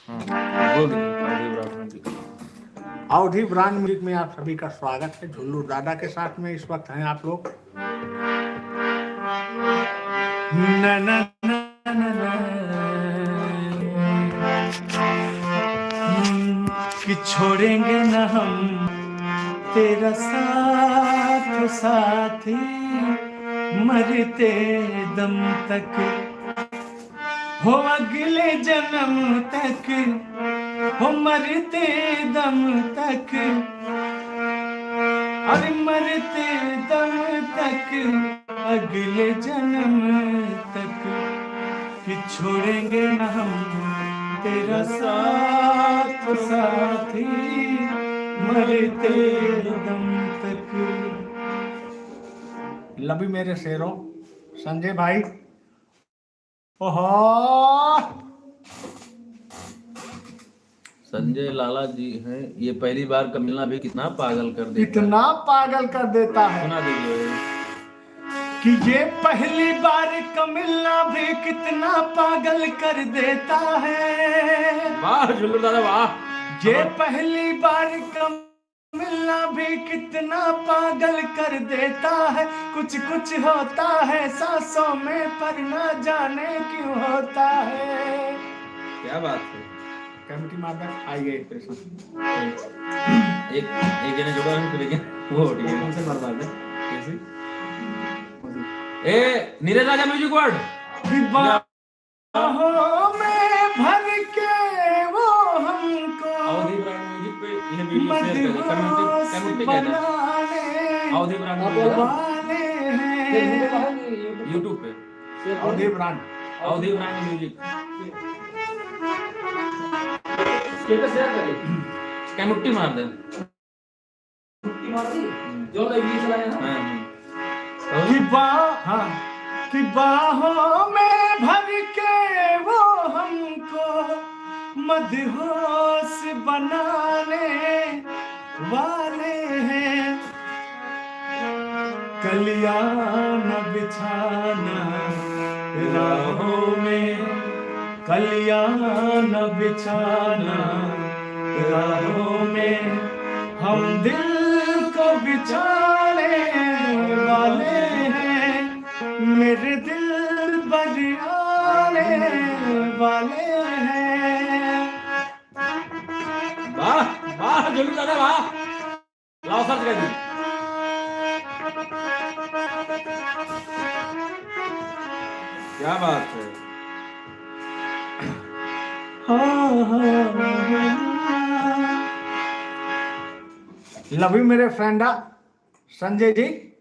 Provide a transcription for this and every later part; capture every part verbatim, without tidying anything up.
हाँ, बोल दीजिए, अवधी ब्रांड म्यूजिक। अवधी ब्रांड म्यूजिक में आप सभी का स्वागत है। झुल्लू दादा के साथ में इस वक्त हैं आप लोग। ना, ना, ना, ना, ना। कि छोड़ेंगे ना हम तेरा साथ, साथी, मरते दम तक, हो अगले जन्म तक, हो मरते दम तक, अरे मरते दम तक, अगले जन्म तक, कि छोड़ेंगे ना हम तेरा साथ, साथी, मरते दम तक। Love you मेरे शेरों, संजय भाई। ओहो, संजय लाला जी हैं, ये पहली बार का मिलना भी कितना पागल कर देता है। कितना पागल कर देता है। सुना दीजिए। कि ये पहली बार का मिलना भी कितना पागल कर देता है। वाह झुल्लू दादा, वाह। ये वाह। पहली बार का मिलना भी कितना पागल कर देता है, कुछ कुछ होता है सांसों में, पर ना जाने क्यों होता है। क्या बात है। कमिटी माता आई गई expression। एक, एक जने जोड़ा है, फिर एक वो उठ गया। कौन से बार बार है? कैसे? ए, नीरज राजा music word। कि बा- बाहों में भर के वो हमको अवधी ब्रांड म्यूजिक पे ये वीडियो शेयर करें, कमेंट, मदहोश कमेंट पे कहते हैं। बनाने अवधी ब्रांड आप म्यूजिक। बोलो। वाले हैं। YouTube पे। YouTube पे। शेयर करें। अवधी ब्रांड। अवधी ब्रांड म्यूजिक। स्टेटस शेयर करें। कमेंट मार दे। छुट्टी मार दी, जो नई बीस लाए ना। हाँ, हाँ। कि बा-, हाँ, कि बाहों में भर के वो हमको मदहोश बनाने वाले हैं। कलियां न बिछाना राहों में, कलियां न बिछाना राहों में, हम दिल को बिछाने वाले हैं, मेरे दिलबर आने वाले हैं। वाह, वाह, झुल्लू दादा, वाह। लाओ, सर्च कर दी। क्या बात है। हाँ, हाँ, हाँ, हाँ। Love you मेरे फ्रेंडा संजय जी।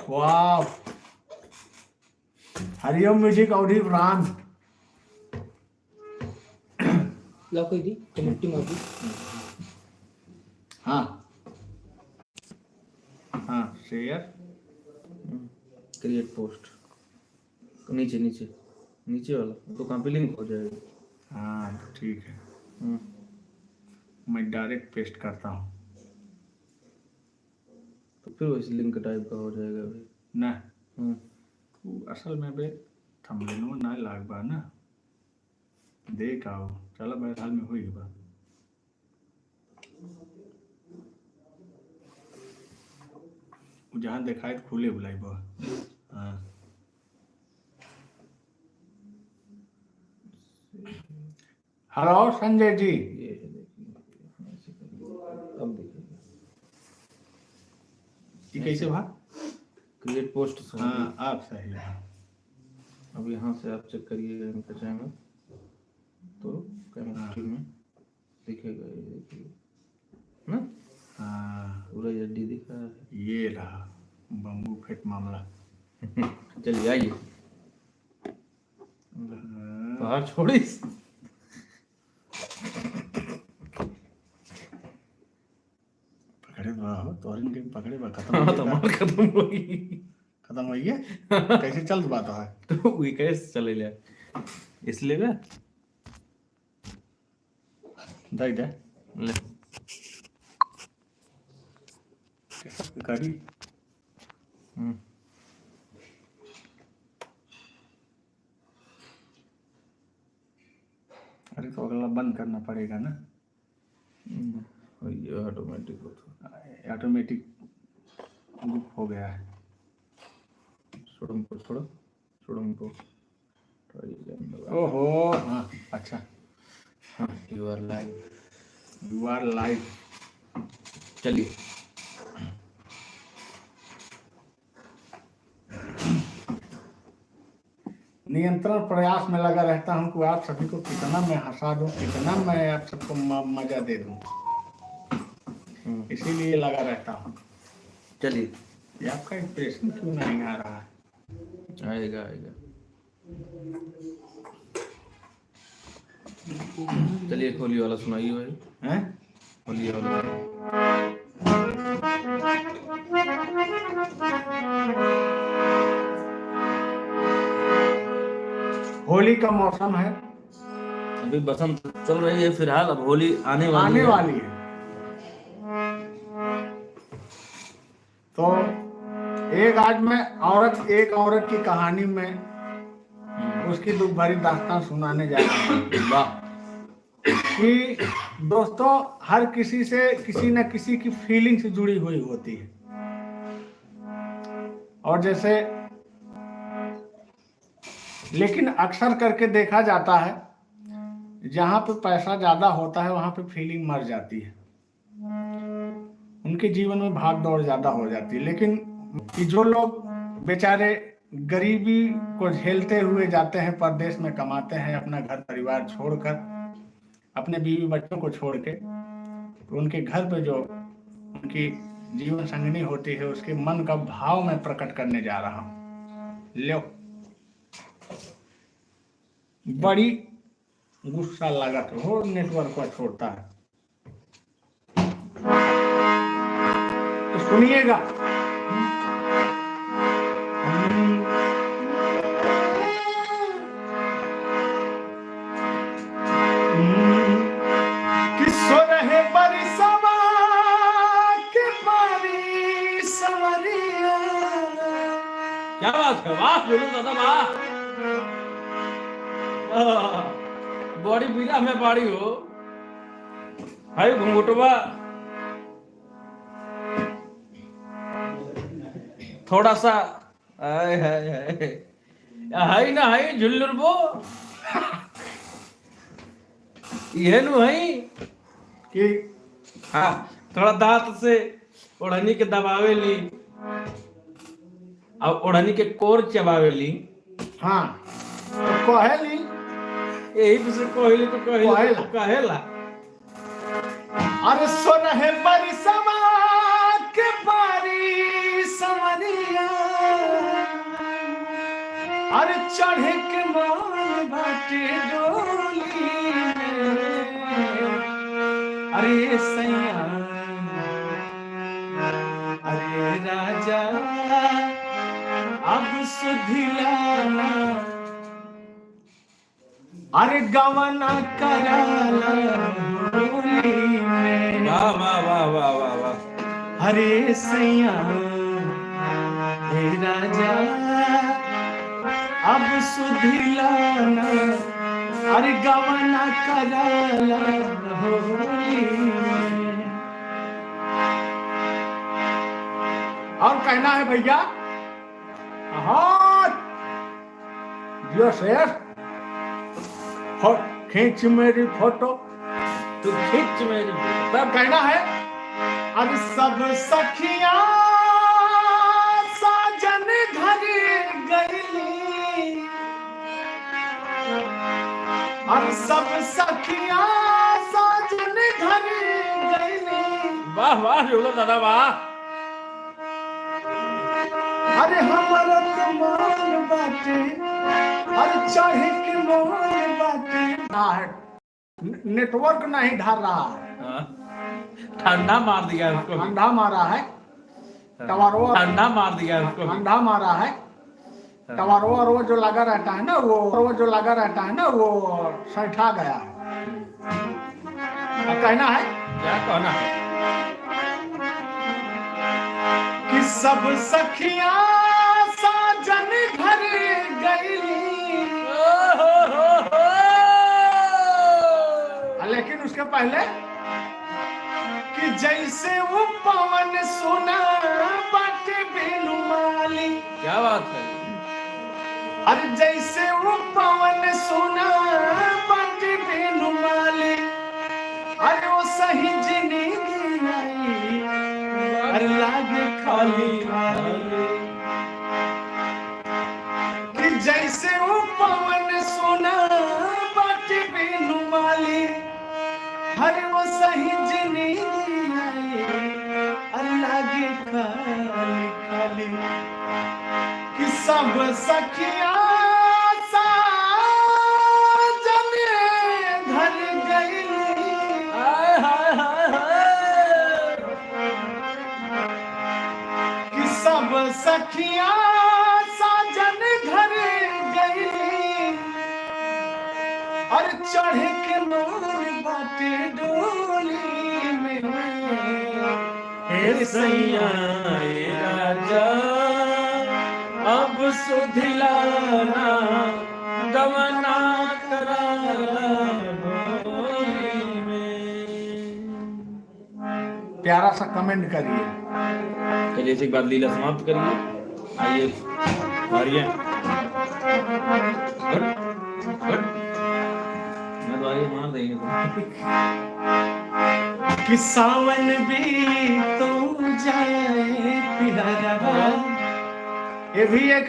वाह। हरिओम म्यूजिक अवधी ब्रांड। ला कोई दी, कमेंट मार दी। हाँ। हाँ, शेयर। हम्म, क्रिएट पोस्ट। नीचे, नीचे। नीचे वाला। तो कहाँ पे लिंक हो जाएगा? हाँ, तो ठीक है। हम्म। मैं डायरेक्ट पेस्ट करता हूँ। तो फिर वैसे लिंक टाइप का हो जाएगा भाई। ना। हम्म। वो असल में बे थंबनेलवा ना लाग बा ना। देख आओ, चला बहरहाल में होई बा। वो जहाँ देखाए तो खुले बुलाई बा। हाँ। हेलो संजय जी। ये है, देखिए, ऐसे करिए। अब देखिए। ये कैसे भा? क्रिएट पोस्ट से हाँ, अभी। आप सही है। अब यहाँ से आप चेक करिएगा इनका चैनल, तो केमिस्ट्री हाँ। में दिखेगा, ये देखिए। ना? हाँ। पूरा एचडी दिख रहा है। ये रहा बम्बू फेट मामला। चलिए, आइए। हाँ। बाहर छोड़िस। पकड़े बा हो, तोहरिन के पकड़े बा, खत्म हाँ, हो तो गया। हमार खत्म हो गई। खत्म हो गया? कैसे चल बात है? तो वही कैसे चले ले? इसलिए बे? दे दे। ले। कैसा गाड़ी? हम्म। अरे, तो अगला बंद करना पड़ेगा ना। हम्म, ये automatic होता। Automatic book हो गया है। छोड़ो हमको, छोड़ो, छोड़ो हमको। ओहो, हाँ, अच्छा। हाँ, you are live। You are live। चलिए। नियंत्रण प्रयास में लगा रहता हूँ कि आप सभी को कितना मैं हंसा दूँ, कितना मैं आप सबको म-, मजा दे दूँ। हम्म। इसीलिए लगा रहता हूँ। चलिए। ये आपका expression क्यों नहीं आ रहा है? आएगा, आएगा। चलिए, एक होली वाला सुनाइए भाई। हैं? होली वाला। होली का मौसम है। अभी बसंत चल रही है फिलहाल, अब होली आने वाली आने है। वाली है। तो एक आज मैं औरत, एक औरत की कहानी में हम्म। उसकी दुख भरी दास्तान सुनाने जा रहा हूँ। वाह। कि दोस्तों, हर किसी से किसी न किसी की feelings जुड़ी हुई होती है। और जैसे, लेकिन अक्सर करके देखा जाता है, जहाँ पे पैसा ज्यादा होता है, वहाँ पे feeling मर जाती है। उनके जीवन में भाग दौड़ ज्यादा हो जाती है। लेकिन कि जो लोग बेचारे गरीबी को झेलते हुए जाते हैं, परदेश में कमाते हैं, अपना घर परिवार छोड़कर, अपने बीवी बच्चों को छोड़ के, तो उनके घर पे जो उनकी जीवन संगिनी होती है, उसके मन का भाव मैं प्रकट करने जा रहा हूँ। लो, बड़ी गुस्सा लागत हो, network को छोड़ता है। तो सुनिएगा। कि सोरह बरिसवा के बारी सवरिया। क्या बात है, वाह, बोलो दादा, वाह। आह, बड़ी बीरा में बाड़ी हो। हाय घुंघुटवा। थोड़ा सा, आय, हाय, हाय। हाय ना हाय, झुल्लुर बो। इहे नु है कि हाँ, थोड़ा दांत से ओढ़नी के दबावे ली, और ओढ़नी के कोर चबावे ली। हाँ, तो कहे ली। यही से कहे ली तो कहे ली, कहेला। तो कहेला। अरे सोरह बरिसवा के बारी सवरिया, अरे चढ़े के मन बाटे डोली में। अरे सैया, अरे राजा, अब सुधिलाना, अरे गवना कराला होली में। वाह, वाह, वाह। अरे सैया, हे राजा, अब सुधिलाना, अरे गवना कराला होली में। और कहना है भैया, हाँ, जियो शेर, फो-, खींच मेरी फोटो। तू खींच मेरी फोटो। तब कहना है, अब सब सखियाँ साजन घर गईली, अब सब सखियाँ साजन घर गईली। वाह, वाह, जोड़ा दादा, वाह। अरे हमारा तो मान बाटे, अरे चढ़े के मान बाटे। ना है, न-, network नहीं धर रहा है। हाँ। ठंडा मार दिया है उसको भी। ठंडा मारा है। हाँ। Tower वो ठंडा मार दिया है उसको भी। ठंडा मारा है। हाँ। Tower वो, वो जो लगा रहता है ना, वो, वो जो लगा रहता है ना, वो सैठा गया है। अब कहना है? क्या कहना है? कि सब सखियाँ साजन घर गईली। ओ हो हो हो। पहले कि जैसे वो पवन सुना बाटे बेनुमाली। क्या बात है। अरे जैसे वो पवन सुना बाटे बेनुमाली, अरे वो सही जिंदगी आई, अरे लागे खाली खाली। कि जैसे वो पवन सुना बाटे बेनुमाली, हर वो सही जिंदगी आई, अरे लागे खाली खाली। कि सब सखिया साजन घर गइली। हाय, हाय, हाय, हाय। कि सब सखिया साजन घर गइली। अरे चढ़े के मोर बाटे डोली में। ए सैया, ए राजा, अब सुधिला ना, गवना करा ला होली में। प्यारा सा comment करिए। चलिए, एक बार लीला समाप्त करिए। आइए, मारिए। हट, हट। मैं तो आइए, मार देंगे तुम। कि सावन भी तो जाए पिहरवा। ये भी एक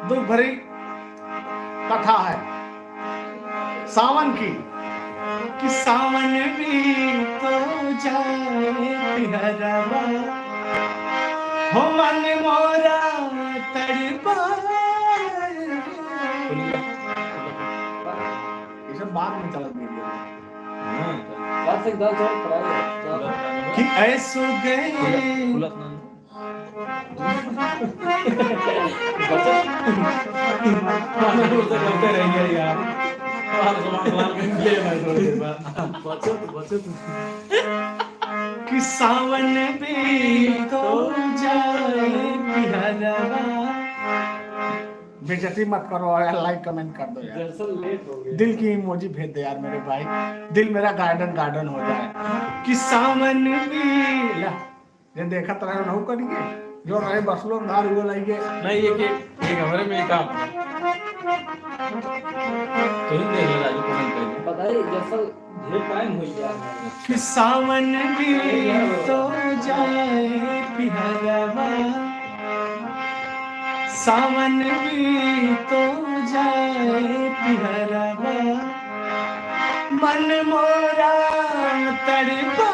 दुख भरी कथा है सावन की, कि सावन भी तो जाए पिहरवा, हो मन मोरा तड़पा। ये सब बाद में चलत वीडियो में। हाँ, बात से एकदम सब पढ़ाई है। कि ऐसो गए। खुला, खुला सुना दो। करते रहिए यार। सवाल, सवाल, सवाल कर ले भाई थोड़ी देर बाद। बचो तो, बचो तो। कि सावन भी तो जाए पिहरवा। बेइज्जती मत करो यार, like comment कर दो यार। दरअसल लेट हो गया। दिल की emoji भेज दे यार मेरे भाई, दिल मेरा garden garden हो जाए। कि सावन भी ला, जे देखत रहे, उनहु करिए। जो रहे बसलो, दार हुए लाइए। नहीं, ये कि, एक हमरे में काम। तुम देख लो, राजू, comment कर दे। पता है, जैसा ढेर time हो गया है। कि सावन भी तो जाए पिहरवा, सावन भी तो जाए पिहरवा, मन मोरा तड़पा।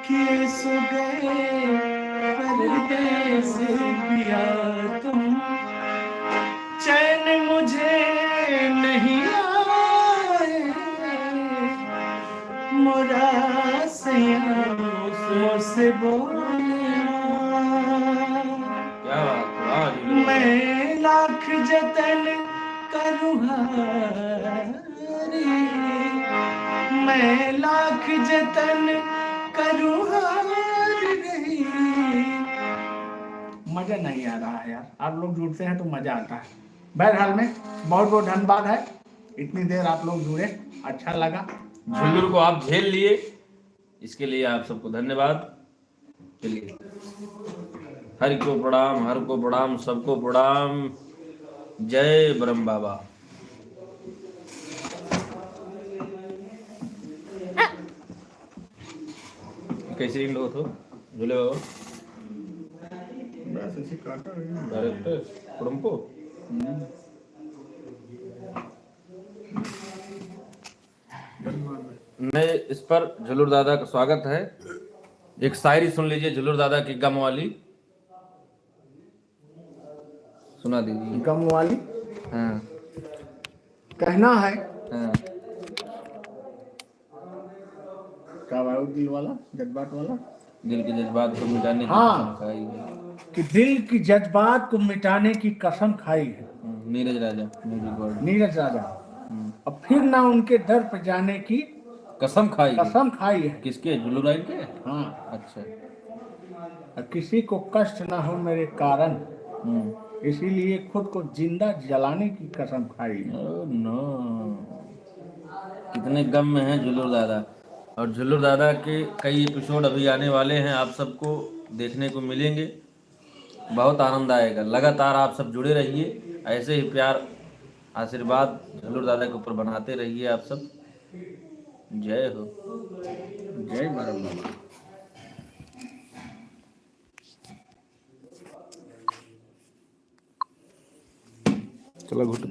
कैसे गए परदेस पिया तुम, चैन मुझे नहीं आए, मोरा सैया मुझसे बोलना। क्या बात, वाह जी, वाह। मैं लाख जतन करूँ हारी, मैं लाख जतन करूँ हार गई। मजा नहीं आ रहा है यार, आप लोग जुड़ते हैं तो मजा आता है। बहरहाल में बहुत बहुत धन्यवाद है, इतनी देर आप लोग जुड़े, अच्छा लगा। झुल्लुर को आप झेल लिए, इसके लिए आप सबको धन्यवाद। चलिए, हरि को प्रणाम, हर को प्रणाम, सबको प्रणाम। जय ब्रह्म बाबा। कैसे end होत हो, झूले बाबा? बस ऐसे काटा है। Direct कुड़ुम्पो? हम्म। मैं इस पर झुल्लुर दादा का स्वागत है। एक शायरी सुन लीजिए झुल्लुर दादा की, गम वाली। सुना दीजिए। गम वाली? हाँ। कहना है। हाँ। का भाई, दिल वाला, जज्बात वाला? दिल के जज्बात को मिटाने की हाँ। कसम खाई है। कि दिल की जज्बात को मिटाने की कसम खाई है। हम्म, नीरज राजा, music world। नीरज राजा। हम्म। अब फिर ना उनके दर पर जाने की कसम खाई है। कसम खाई है। किसके? झुल्लुर राय के? हाँ। अच्छा। और किसी को कष्ट ना हो मेरे कारण, हम्म। इसीलिए खुद को जिंदा जलाने की कसम खाई है। Oh no। कितने गम में हैं झुल्लुर दादा। और झुल्लुर दादा के कई एपिसोड अभी आने वाले हैं, आप सबको देखने को मिलेंगे। बहुत आनंद आएगा। लगातार आप सब जुड़े रहिए, ऐसे ही प्यार, आशीर्वाद झुल्लुर दादा के ऊपर बनाते रहिए आप सब। जय हो। जय बरम बाबा। चला घुट